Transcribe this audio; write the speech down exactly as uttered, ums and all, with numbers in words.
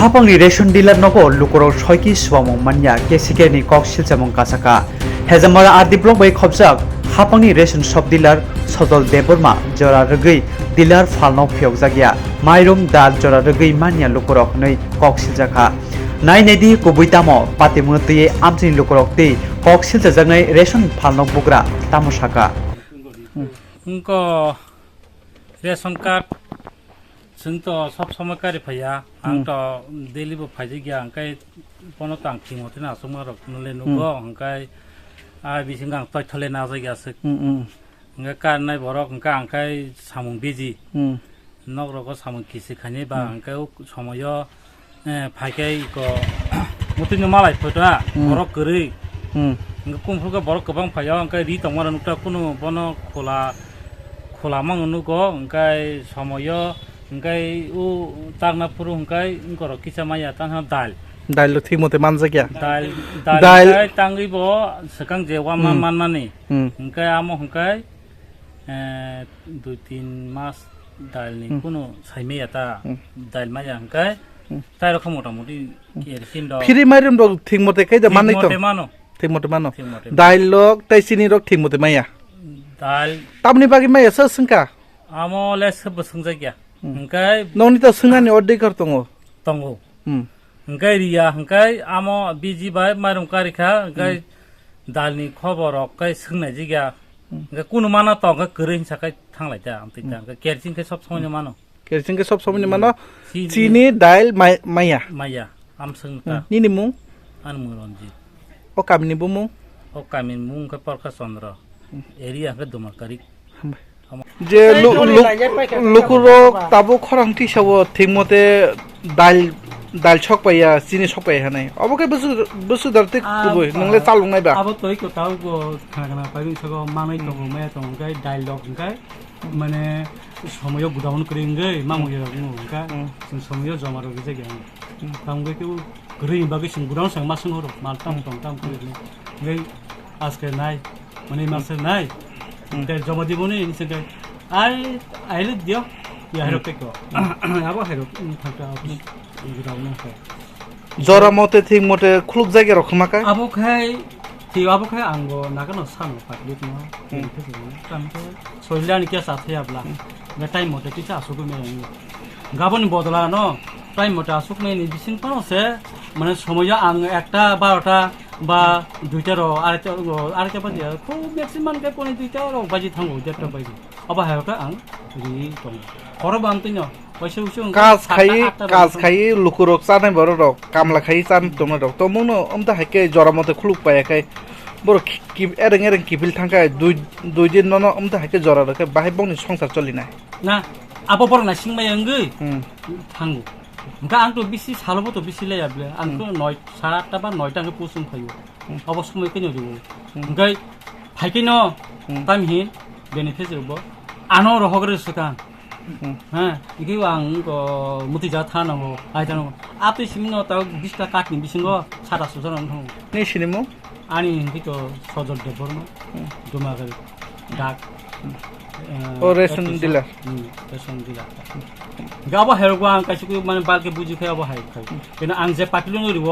Hapangni ration dealer nogo lukurok soiki swbamung manya K C K ni kok silchamung kasaka. Hejamara R D block bai khobjak hapangni ration shop dealer Sojol Debbarma jora rwgwi dealer phalno phiyokjakya. Mairum dal jora rwgwi manya lukurok hwnwi kok siljakha. Nai naidi kubui tamo patimungno twiwi amchini lukurok tei kok silchajaknai ration phalno bugra tamo saka. Wngkha ration card. Chwng to sob somoi kari phaiya, ang Hmm. to daily bo phaijak ya, hwnkhe bono to ang thwngmotwi no achukma rok nole Hmm. nugo, hwnkhe a bisingo ang toithole najak ya aswk. Hmm, hmm. Hwnkhe karnai borok hwnkhe ang khai samung biji. Hmm. Nok rogo samung kisi khainai ba Hmm. hwnkhe o somoyo, eh, phaikhe iko mutwino malai photo a, Hmm. borok kwrwi. Hmm. Hwnkhe kumphuru khe borok kwbang phaio, hwnkhe ri tongmano nukta kunu bono khula, khula mano nugo, hwnkhe somoyo, hwnkhe o takna phuru hwnkhe wngkorok kisa maya tangha dal. Dal lo thik mote manjakya. Dal, dal Dal. Hwnkhe tangwi bo swkang je wama Hmm. manmani. Hmm. Hwnkhe amo hwnkhe, eh, dui tin mas dal ni Hmm. kunu sai maya ta. Hmm. Dal maya hwnkhe Hmm. tai rokho mota moti Hmm. kerosene rok. Phiri mairum rok thik mote kai da Thik manai to. mote mano. Thik mote mano. Thik mote mano. Dal rok tei chini rok thik mote maya. Dal. Tamni bagwi maya sa swngkha? Amo le se bo swngjakya. Hmm. Hwnkhe Noni to swngnani order kar tongo. Tongo. Hmm. Hwnkhe riya, hwnkhe amo biji bai mairum karikha, hwnkhe Hmm. dalni khobor rok kai swngnai jigya. Hmm. Hwnkhe kunu mana tong khe kwrwi hinsa kai thanglai ta, amtwi ta. Hmm. Hwnkhe kerosene khe sob somoi no mano. Kerosene khe sob somoi ni Hmm. mano. Chini. Chini, dal, mai-, maya. Maya, am swng Hmm. ta. Nini mung? Ani mung Ranjit. O kamini bumung? O kamini mung khe Porkha Chandra. Hmm. Area khe Dumarkari. Hambai. Tamo. Je lu-, lu-, lukurok tabuk khorang tisao thik mote dal, dal sok paiya, chini sok paiya hinwi. Obo khe busu, busu dar tik Ah, kubui, ah, nwngle chalok nai ba? Abo toi ko tabuk bo khana khana pai wng sago manai Hmm. tongo, maya tongo, hwnkhe dal rok hwnkhe mane somoyo godown kwrwi wngwi mamung Hmm. ya rok wngkha, Hmm. chwng somoyo joma rok rijak ya. Hmm. Tamo hwnkhe kwrwi ni bagwi chwng godown swng ma swng horo, mal tam Hmm. tong tam kwrwi ni. Hwnkhe aske nai, mane Hmm. master nai, Hmm. hwnkhe joma diboni, hwnkhe ai, aile dio, ya Hmm. hairok tei ko. Hmm. Abo hairok, hmm, thangka office, Hmm. godown wngkha. Jora mote thik mote khuluk jagya rok khma kai? Abo khai, thik abo khai ang bo nagano sano public no. Hmm. Tamo khe soilani kya sa thaya bla. Hmm. Ga time mote kisa asuk me ang. Gaboni bodola no time mote asuk me ni bising pano se mane somoyo ang ekta barota ba duita ro araita ro araita baji ko maximum ke pone duita ro baji thango jetta baji. Abo hai ka ang ri tong. Khoro bam tino. Kaisa usung Kaj sata khai, atta kaj bai khai lukurok chanai borok rok, kamla khai chan tongnai rok. Tomungno omta hai khe jora mote khuluk paiya khai borok ki, ki, ereng ereng kiphil thang khai dui, dui din nono omta hai khe jora rok khe bahai bongni songsar cholinai. Na, abo borok naising maya wngwi Hmm. thango. Hwnkhe ang to bisi salo bo to bisi leya ble. Ang Hmm. to noi, sara atta ba noita khe pusung phaio. Hmm. Abo somoi khe nw rwo. Hmm. Hwnkhe phai khe no Hmm. tam hin benefit rwbo. Ano rohok rw swkang. Hmm. Ha, iki ang ko muti ja tha nango, ai tha nango. Apni simi no ta bish ta card ni bisingo sata susa nang thango. Ni sini mo? Ani hwnkhe to Sojol Debbarma, Hmm. Dumagari, Dak. Hmm. Eh, O ration F T C, dealer. Hmm, ration dealer. Ga bo herok ang kaisa khe mane balke buji khe abo hai khai. Hmm. Kena ang je party lo riwo.